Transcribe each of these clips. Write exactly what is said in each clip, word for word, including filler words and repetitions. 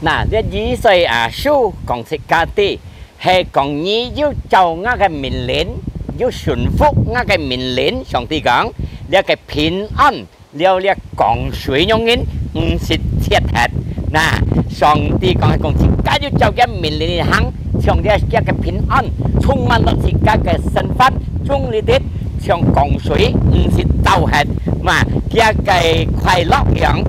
那，這以賽亞書講自家知，係講你有照𠊎个命令，有順服𠊎个命令。上帝講，這个平安，了這江水樣人毋識絕忒。那，上帝講係講自家有照佢命令去行，像這，這个平安充滿了自家个生活，中裡底，像江水毋識燥忒。嘛，佢个快樂樣，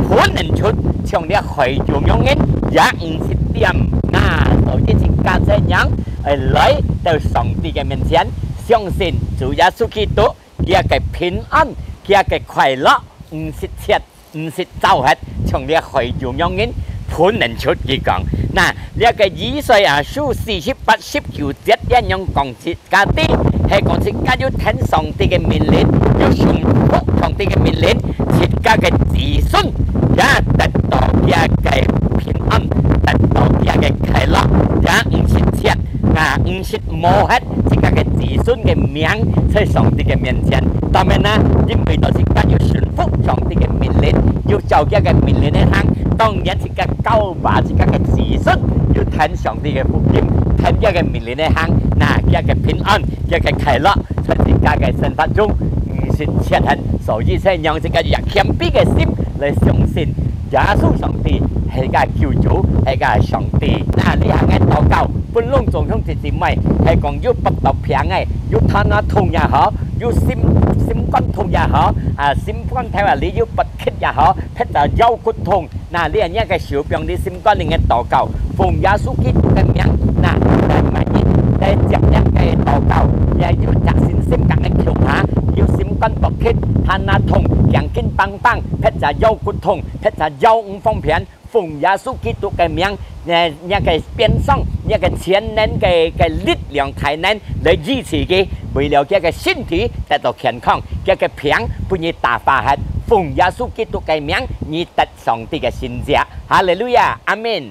噴能出，像這海湧樣人，也毋識點。那，所以自家這樣，愛來到上帝个面前，相信主耶穌基督，佢个平安，佢个快樂，毋識絕，毋識燥忒，像這海湧樣人，噴能出。佢講，那，這个以賽亞書四十八十九節這樣講自家知，係講自家有聽上帝个命令，有順服上帝个命令，自家个子孫也得到佢个平安，得到佢个快樂，也毋識絕，啊，毋識無忒自家个子孫个名在上帝个面前。當然啦，因為到自家有順服上帝个命令，有照佢个命令去行，當然自家教化自家个子孫，有聽上帝个福音，聽佢个命令去行，那佢个平安，佢个快樂，在自家个生活中，毋識絕忒。所以，才讓自家有謙卑个心來相信耶穌上帝係个救主，係个上帝。那這下个禱告，分攏總兄弟姊妹，係講有腹肚病个，有頭那痛也好，有心，心肝痛也好，啊，心肝頭啊，你有發咳也好，或者腰骨痛，那這下个手放你心肝裡个禱告，奉耶穌基督个名，那，來，每日來接這个禱告，也有隻信心同个求下，有心肝發咳，頭那痛，頸根挷挷，或者腰骨痛，或者腰毋方便，奉耶穌基督个名，呃，若个鞭傷，若个全能个，个力量大能來醫治佢，為了佢个身體得到健康，佢个病分你打發忒，奉耶穌基督个名，你得上帝个神蹟。哈利路亞，阿門。